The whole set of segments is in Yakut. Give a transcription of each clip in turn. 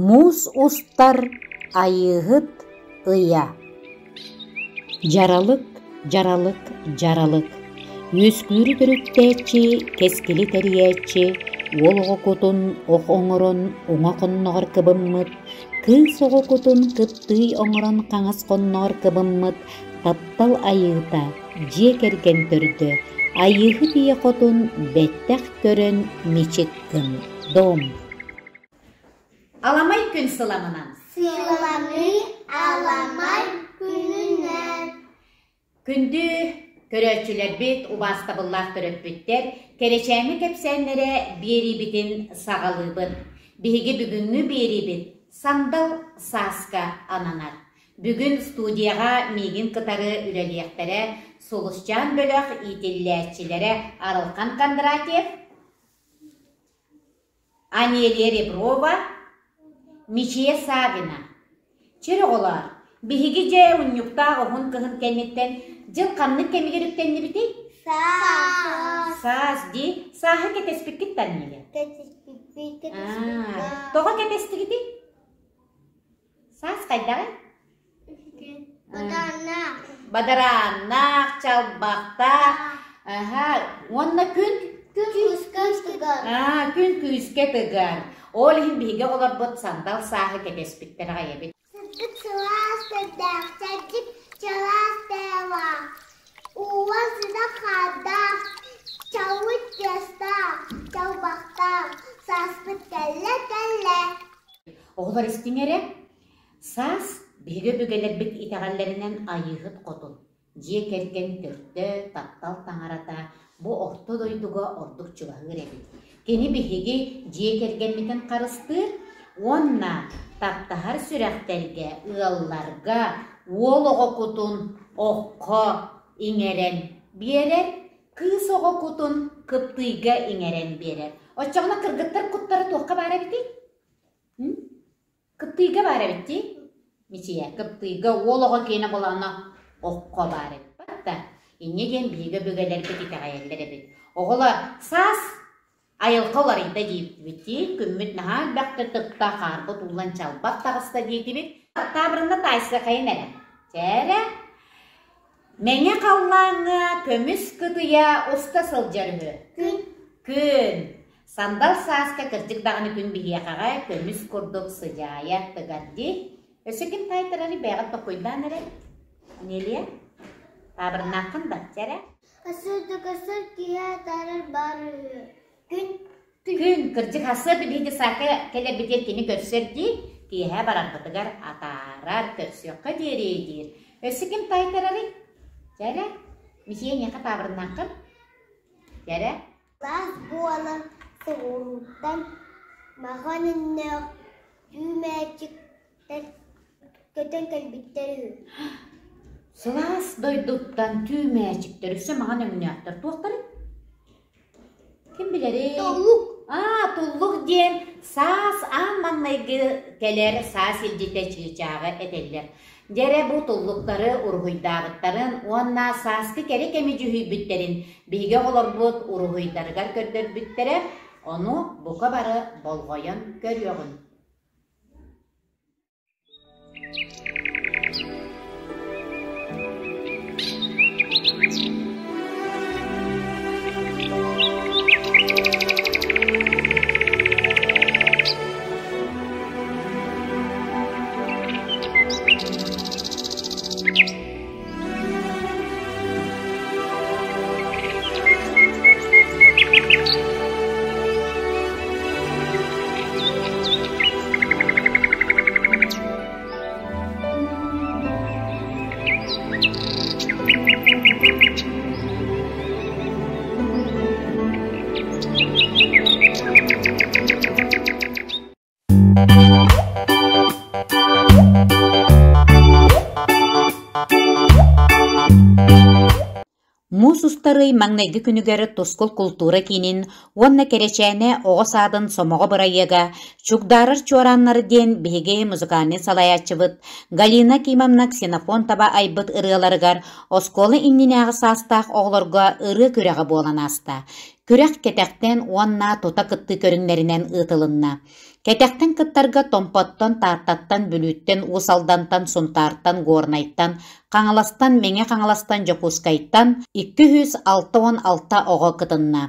Муус устар Айыыһыт ыйа Дьаралык, дьаралык, дьаралык Үөскүүрү төрүттээччи, кэскили тэрийээччи, уол оҕо кутун ох оҥорон уҥа хонноҕор кыбыммыт, кыыс оҕо кутун кыптыый оҥорон хаҥас хонноҕор кыбыммыт таптал айыыта, дьиэ кэргэн төрдө, Айыыһыт ийэ хотун бэттэх көрөн мичик гын, дом. Аламай күн сыламынан. Сыламый аламай күнүнэн. Күндү көрөөччүлэрбит, убаастабыллаах төрөппүттэр, кэрэчээҥҥи кэпсээннэрэ биэриибитин саҕалыыбыт. Биһиги бүгүҥҥү биэриибит сандал сааска ананар. Бүгүн студияҕа миигин кытары үлэлиэхтэрэ Сулусчаан бөлөх иитиллээччилэрэ Арылхан Кондратьев, Анелия Реброва, Мичийэ Савина. Чэр оҕолоор, биһиги дьэ унньуктаах уһун кыһын кэнниттэн дьыл ханнык кэмигэр үктэннибитий? Саас. Саас дии. Сааһы кэтэспиккит да Анелия? Кэтэспиппит, кэтэспиппит. Тоҕо кэтэстигитий? Саас хайдаҕый? Бадарааннаах. Бадарааннаах, чалбахтаах. Аһа, уонна күн Күн күүскэ тыгар. Аа, күн күүскэ тыгар. Ол иһин биһиги оҕолорбут сандал сааһы кэтэспиттэр аҕай эбит. Сырдык сылаас сырдаах, чэбдик чараас тыалаах, ууга сыта хаардаах, чалбыт тыастаах, чалбахтаах, сааспыт кэллэ-кэллэ. Оҕолор истиҥ эрэ, Саас биһиги өбүгэлэрбит итэҕэллэринэн Айыыһыт Хотун, дьиэ кэргэн төрдө, таптал таҥарата бу орто дойдуга ордук чугаһыыр эбит. Кини биһиги дьиэ кэргэммитин харыстыыр уонна таптаһар сүрэхтэргэ, ыалларга уол оҕо кутун окко иҥэрэн биэрэр, кыыс оҕо кутун кыптыйга иҥэрэн биэрэр. Оччоҕуна кыргыттар куттара туохха баар эбитий? Кыптыйга баар эбит дии, Мичийэ, кыптыйга уол оҕо киэнэ буоллаҕына окко баар эбит да инньэ диэн биһиги өбүгэлэрбит итэҕэйэллэр эбит. Оҕолор саас айылҕа уларыйда диэбиппит дии, күммүт наһаа элбэхтэ тыкта, хаарбыт ууллан чалбах таҕыста диэтибит. Таабырынна таайсыахайын эрэ. Чэ эрэ, мэҥэ халлааҥҥа көмүс кытыйа уста сылдьар үһү. Күн. Күн. Сандал сааска кырдьык даҕаны күн биһиэхэҕэ көмүс курдук сыдьаайа тыгар дии. Өссө ким таайтарарый бэйэҕит толкуйдаан эрэ. Нелия, таабырыннааххын да, чэ эрэ. Сырдык киһи атаарар баар үһү. Күн Күн, кырдьык сарсыарда биһиги саакка кэлэрбитигэр кини көрсөр дии, киэһэ барарбытыгар атаарар, көрсүөххэ диэри диир. Өссө ким таайтарарый? Чэ эрэ, Мичийэ эйиэхэ таабырыннааххын? Чэ эрэ. Саас буолан соҕурууттан маҕан өҥнөөх түүмээччиктэр көтөн кэлбиттэр үһү. Сылаас дойдуттан түүмээчиктэр өссө маҕан өҥнөөхтөр туохтарый? Ким билэрий? Туллук. Аа, туллук диэн саас аан маҥнайгы кэлэр саас илдьитэ чыычааҕы этэллэр. Дьэ эрэ бу туллуктары уруһуйдаабыттарын уонна сааскы кэрэ кэми дьүһүйбүттэрин биһиги оҕолорбут уруһуйдарыгар көрдөрбүттэрэ, ону бука бары болҕойон көрүөҕүҥ. Муус устар ый маҥнайгы күнүгэр Тускул култуура киинин уонна Кэрэчээнэ оҕо саадын сомоҕо бырайыага «Чугдаарар чуорааннары» диэн биһиги музыкальнай салайааччыбыт Галина Кимовна Ксенофонтова айбыт ырыаларыгар оскуола иннинээҕи саастаах оҕолорго ырыа күрэҕэ буолан ааста. Күрэх кэтэхтэн уонна тута кыттыы көрүҥнэринэн ыытылынна. Кэтэхтэн кыттарга Томпоттон, Тааттаттан, Бүлүүттэн, Уус Алдантан, Сунтаартан, Горнайтан, Хаҥаластан, Мэҥэ Хаҥаластан, Дьокуускайтан 266 оҕо кытынна.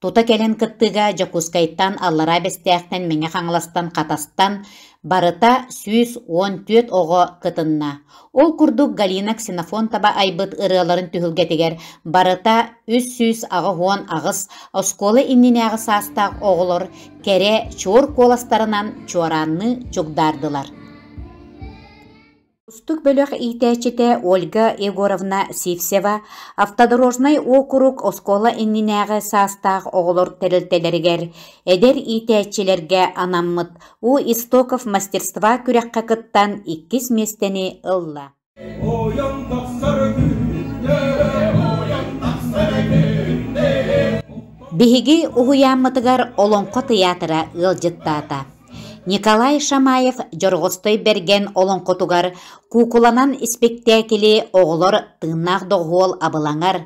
Тута кэлэн кыттыыга Дьокуускайтан, Аллараа Бэстээхтэн, Мэҥэ Хаҥаластан, Хатастан барыта 114 оҕо кытынна. Ол курдук Галина Ксенофонтова айбыт ырыаларын түһүлгэтигэр барыта 388 оскуола иннинээҕи саастаах оҕолор кэрэ чуор куоластарынан чуораанныы чугдаардылар. Кустук бөлөх иитээччитэ Ольга Егоровна Сивцева Автодорожнай уокурук оскуола иннинээҕи саастаах оҕолор тэрилтэлэригэр эдэр иитээччилэргэ анаммыт У истоков мастерства күрэххэ кыттан иккис миэстэни ылла. Биһиги уһуйааммытыгар Олоҥхо тыйаатыра ыалдьыттаата. Николай Шамаев Дьорҕостой Бэргэн олоҥхотугар куукуланан испиктээкили оҕолор тыыннаах доҕуһуол абылаҥар,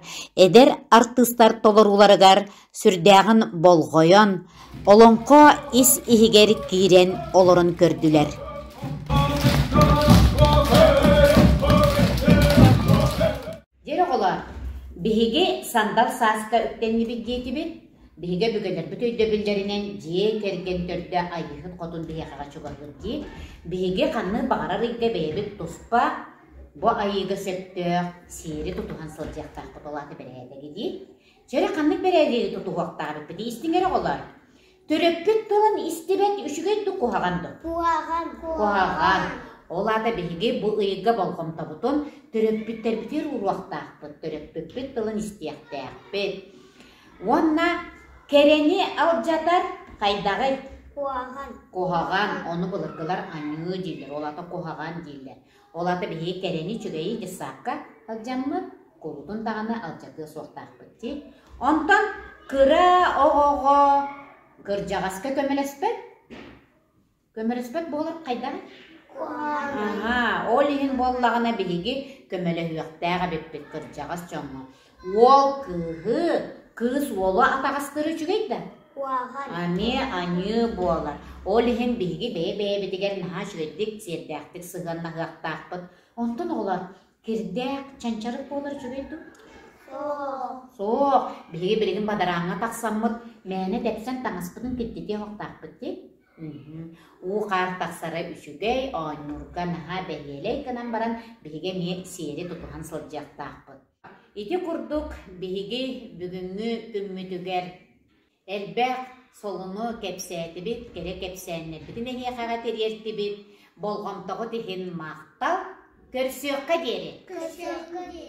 эдэр артыыстар толорууларыгар сүрдээҕин болҕойон, олоҥхо ис-иһигэр киирэн олорон көрдүлэр. Дьэ оҕолоор, биһиги сандал сааска үктэннибит диэтибит. Биһиги өбүгэлэрбит өйдөбүллэринэн дьиэ кэргэн төрдө Айыыһыт Хотун биһиэхэҕэ чугаһыыр дии. Биһиги ханнык баҕарар ыйга бэйэбит туспа бу айыыга сөптөөх сиэри тутуһан сылдьыахтаахпыт ол аата бэрээдэги дии. Чэ эрэ ханнык бэрээдэги тутуһуохтаах эбиппит истиҥ эрэ оҕолоор. Төрөппүт тылын истибэт үчүгэй дуу куһаҕан дуу? Куһаҕан. Куһаҕан. Ол аата биһиги бу ыйга болҕомтобутун төрөппүттэрбитигэр ууруохтаахпыт, төрөппүппүт тылын истиэхтээхпит. Уонна кэрэни алдьатар хайдаҕый? Куһаҕан. Куһаҕан. Ону былыргылар аньыы дииллэр, ол аата куһаҕан дииллэр. Ол аата биһиги кэрэни үчүгэйи дьыссаакка алдьаммыт, кулутун даҕаны алдьатыа суохтаахпыт дии. Онтон кыра оҕоҕо кырдьаҕаска көмөлөспөт. Көмөлөспөт буолар хайдаҕый? Аһаа, ол иһин буоллаҕына биһиги көмөлөһүөхтээх эбиппит кырдьаҕас дьоҥҥо. Уол кыыһы, кыыс уолу атаҕастыыр үчүгэй да? Эмиэ аньыы буолар. Ол иһин биһиги бэйэ-бэйэбитигэр наһаа үчүгэйдик, сиэрдээхтик сыһыаннаһыахтаахпыт. Онтон оҕолор кирдээх, чанчарык буолар үчүгэй дуу? Суох. Суох. Биһиги билигин бадарааҥҥа тахсаммыт, мээнэ тэпсэн таҥаспытын киртитиэх охтаахпыт дии. Уу-хаар тахсара үчүгэй, оонньуурга наһаа бэһиэлэй гынан баран, биһиги эмиэ сиэри тутуһан сылдьыахтаахпыт. Ити курдук биһиги бүгүҥҥү күммүтүгэр элбэх солуну кэпсээтибит, кэрэ кэпсээннэрбитин эһиэхэҕэ тириэртибит. Болҕомтоҕут иһин махтал! Көрсүөххэ диэри! Көрсүөххэ диэри!